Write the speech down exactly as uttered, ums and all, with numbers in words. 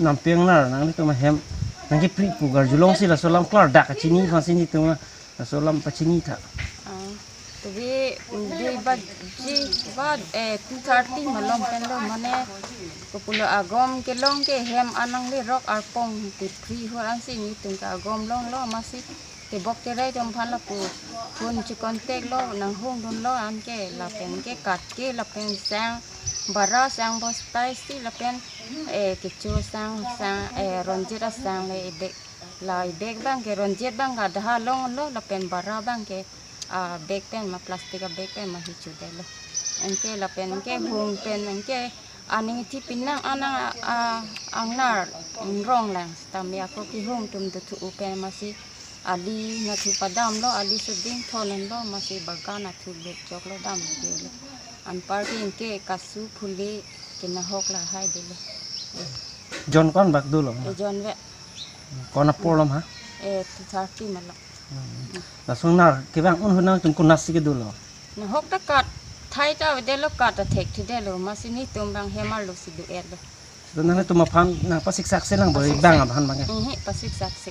Nampiang nar, nanglitum ahem nangkepri pu karjulongsi laso alam klardak kachini aphansi netum laso alam pachini tha. Ah, tadi dui baji ba, eh, two thirty malom pen lo, mane kopulo agom kelong ke hem anang le rok arpong tipri hur ansi netum ke agom longlo, amatsi tebok terai atum aphan lapu phone che contact lo, nanghongdunlo anke, lapen ke kat ke lapen sang bara sang bostai si lapen, eh, kecho sang sang, eh, ronjit asang le ibek, la ibek abang ke ronjit abang ke adaha longlo, lapen bara abang ke, ah, bag pen ma plastic a bag pen ma hichu delo. Anke lapen ke hung pen anke aning thi pinang anang, ah, angnar rong lang. Tame ako kehung atum dothu pen amatsi ali nathu padamlo, ali suding thon lo, amatsi bagan athu bek choklo dam delo. Anpar ke anke kasu phule ke nahok lahai delo. Jon ko-an bak dolo? Eh, jon ve. Ko-an apor lom ha? Eh, two thirty malom. Lason nar kevang un-e nangtum konatsi kedo lo? Nahok ta kat thai ta avedetlo, kat ta thekthedetlo, amatsi netum abang hem arlo si do-etlo. Laso nanglitum aphan nangpasiksak si lang boi, pasik bang sak aphan abang ke? Ehe, pasiksak si.